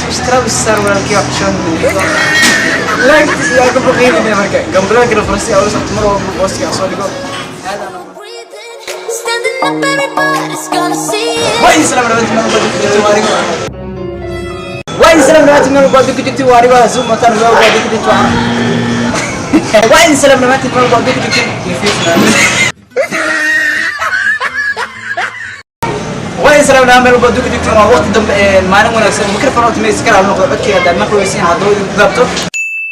Subscribe saar walaalkii, wax xishoon, like yaa ka baqaynina. Marka gambaleelkana fursi aa ula socto mar walba postiga aan soo dhigo. Standing up, everybody's gonna see it. Waa idin salaam dhamaantiin meel walba ku jirto, waa anigo. Waa idin salaam dhamaantiin meel walba ku jirto, waa anigo Zoom mataan meel walba ku jirto. Waa idin salaam dhamaantiin meel walba ku jirto. Waa idin salaam dhamaan meel walba ku jirto. Waa waqti dambe ee maalin wanaagsan. Microphone horta ma iska raali noqdo, codkayga haddaad maqleysiin hadduu idinku gaabto.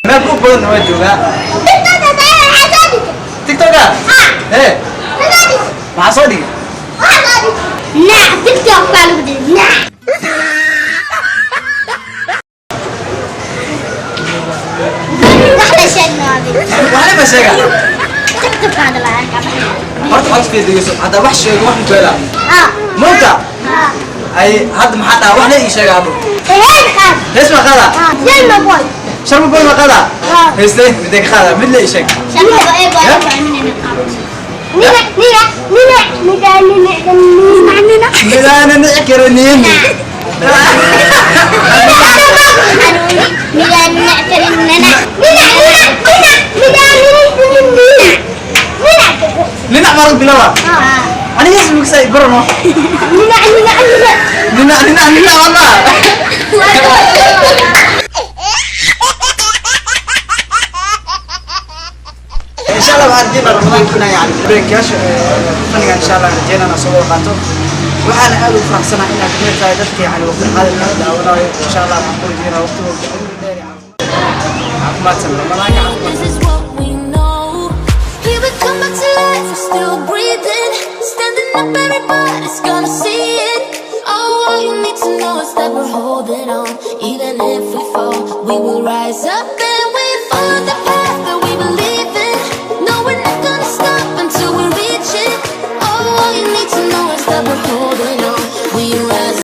Meel ku badan waa joogaa TikToka ee maxaa soo dhigay? Nah, TikTok baa lagu diray. Nah. Wax la sheegnaaday. Waxna ma sheegaa. TikTok baa la arkaa. Horta codkeeda dhegeyso, haddaa wax sheego wax ku helaa. Ah. Maogta? Ah. Ay, hadda maxaa dhaha? Wax la ii sheega hadda. Hey, qaad. Hees ma qaada? Ah, Sharma Boy. Sharma Boy ma qaada? Ah. Heeste midee ka qaada? Mid la ii sheeg. Sharma Boy baa ku aaminayna qaad. Nina, nina, nina, nina, nina, nina, nina. Midaana nici karanin. Ninac marag bilawa aniga hees mugsa barano. Ninac, ninac, ninac, wallah. Insha Allah waxaan rajeynaa Ramadaankiina, yani breakyaasha faniga, insha Allah rajeynaa inaan soo wada qaato. Waxaana aad ugu faraxsanahay inaad kamid tahay dadka, yani waqti xaadirka daawanayo. Insha Allah waxaan ku rajeynaa waqti walba cimri dheer iyo caafimaadsan, Ramadaanka caafimaad. This is what we know. Here we come back to life, we're still breathing. Standing up, everybody's gonna see it. Oh, all you need to know is that we're holding on. Even if we fall, we will rise up.